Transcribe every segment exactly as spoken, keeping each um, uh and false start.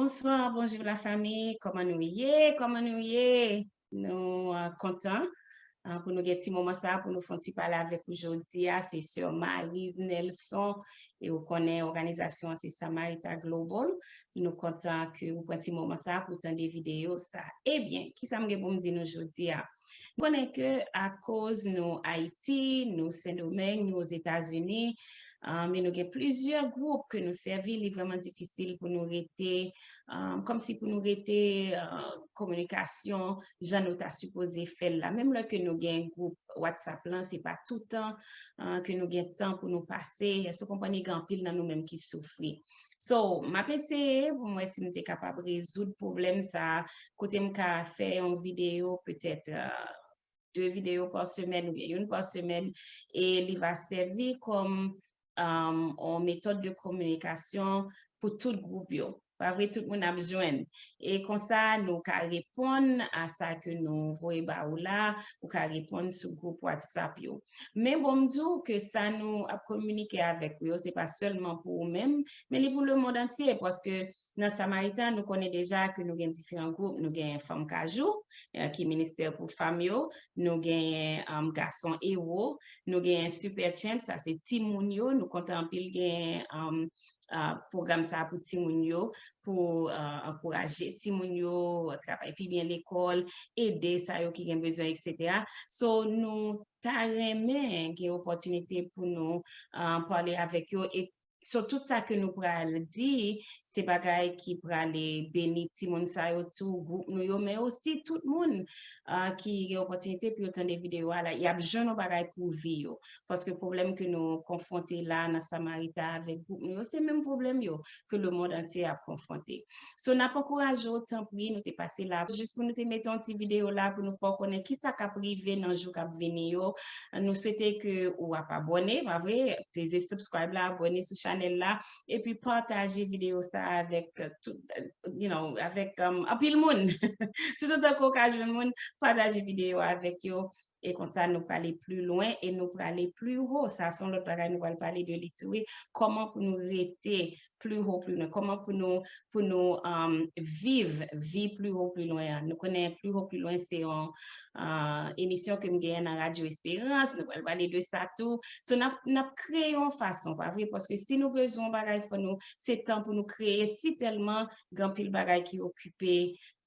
Bonswa, bonjou la fami, kòman nou ye? Kòman nou ye? Nou uh, kontan uh, pou nou gen ti moman sa pou nou fè yon ti pale avèk ou jodi a. Se sè Marise Nelson e ou konnen òganizasyon an se Samarita Global. Nou kontan ke ou pran ti moman sa pou tande videyo sa. Ebyen, kisa m gen pou m di nou jodi a? Nou konnen ke akoz nou Ayiti, nou Sendomeng, nou Ozetazini, um, e nou gen plizyè gwoup ke nou sèvi, li vrèman difisil pou nou rete, um, kòmsi pou nou rete uh, kominikasyon jan nou ta sipoze fè l la. Menm lè ke nou gen gwoup WhatsApp lan, se pa toutan uh, ke nou gen tan pou nou pase. Èske w konprann, gen anpil nan nou menm ki soufri. So, m ap eseye pou m wè si m te kapab rezoud pwoblèm sa a, kote m ka fè yon videyo petèt uh, de videyo pa semèn oubyen youn pa semèn, e li va sèvi kòm um, yon metòd de kominikasyon pou tout gwoup yo. Pa vre, tout moun ap jwenn. E konsa, nou ka reponn a sa ke nou voye ba ou la, ou ka reponn sou gwoup WhatsApp yo. Men bon, m di w ke sa nou ap kominike avèk ou yo, se pa sèlman pou ou menm, men li pou lemonn antye, paske nan Samarita, nou konnen deja ke nou gen diferan gwoup. Nou gen Fanm Kajou, eh, ki ministè pou fanm yo. Nou gen um, Gason Ewo. Nou gen Super Champ, sa se timoun yo. Nou kontan anpil gen um, uh, pwogram sa pou timoun yo, pou uh, ankouraje timoun yo, travay pi byen lekòl, ede sa yo ki gen bezwen, etsetera. So, nou ta renmen gen opòtinite pou nou uh, pale avèk yo e So, tout sa ke nou pral di, se bagay ki prale beni timoun sa yo tou, gwoup nou yo, men osi tout moun uh, ki gen opòtinite pou yo tande videyo a la, y ap jwenn yon bagay pou vi yo. Paske pwoblèm ke nou konfwonte la nan Samarita avèk gwoup nou yo, se menm pwoblèm yo ke lemonn antye ap konfwonte. So, n ap ankouraje w, tanpri, nou te pase la jis pou nou te mete yon ti videyo la pou nou fè w konnen kisa k ap rive nan jou k ap vini yo. Nou swete ke ou ap abòne, pa vre? Peze subscribe la, abòne sou chanèl la, epi pataje videyo sa avèk tout, you know, avèk um, anpil moun. Toutotan ke w ka jwenn moun, pataje videyo avèk yo. E konsa nou prale pli lwen e nou prale pli wo. Sa se yon lòt bagay nou pral pale de li tou, wi. Kòman pou nou rete pli wo, pli lwen? Kòman pou nou, pou nou um, viv vi pli wo, pli lwen an? Nou konnen pli wo, pli lwen se yon uh, emisyon ke m genyen nan Radyo Esperans. Nou pral pale de sa tou. So, n ap, n ap kreye yon fason, pa vre? Paske si nou bezwen yon bagay, fò nou, se tan pou nou kreye. Si tèlman gen anpil bagay ki okipe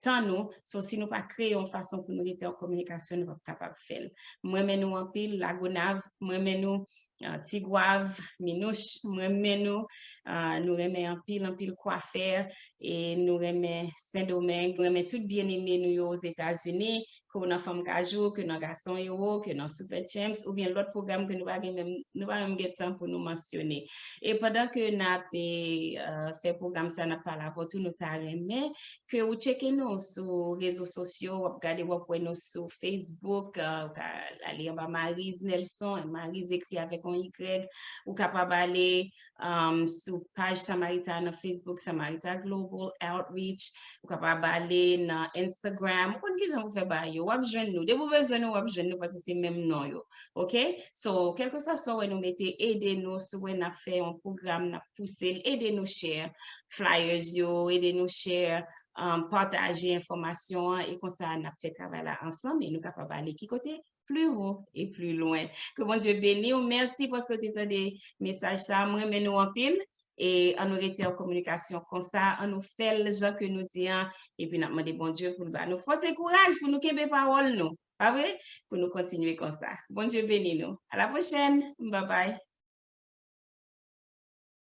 tan nou. So, si nou pa kreye yon fason pou nou rete an kominikasyon, nou p ap kapab fè l. M renmen nou anpil, Lagonav, m renmen nou, uh, Tigwav, Minouch, m renmen nou. Uh, nou renmen anpil, anpil Kwafè, e nou renmen Sendomeng, nou renmen tout byeneme nou yo Ozetazini, ke w nan Fanm Kajou, ke nan Gason Ewo, ke nan Super Champs, oubyen lòt pwogram ke nou pa gen menm, nou pa menm gen tan pou nou mansyone. E pandan ke n ap uh, fè pwogram sa, n ap pale avè w tou, nou ta renmen ke ou tcheke nou sou rezo sosyo, w ap gade, w ap wè nou sou Facebook, uh, ou ka ale anba Marise Nelson, Marise ekri avèk yon Y, ou kapab ale um, sou paj Samarita nan Facebook, Samarita Global Outreach. Ou kapab ale nan Instagram. Ou konn kijan pou fè bagay yo. W ap jwenn nou. Depi w bezwen nou, w ap jwenn nou paske se menm non yo. Ok? So, kèlkeswa sa w wè nou mete, ede nou. Si w wè n ap fè yon pwogram, n ap pouse l, ede nou share flyers yo, ede nou share, um, pataje enfòmasyon an, e konsa n ap fè travay la ansanm e nou kapab ale ki kote? Pli wo e pli lwen. Ke Bondye beni w. Mèsi paske w te tande mesaj sa. M renmen nou anpil. E ann nou rete an kominikasyon konsa. Ann nou fè l jan ke nou di an. Epi n ap mande Bondye pou l ba nou fòs e kouraj pou nou kenbe pawòl nou. Pa vre? Pou nou kontinye konsa. Bondye beni nou. A la pwochèn. Babay.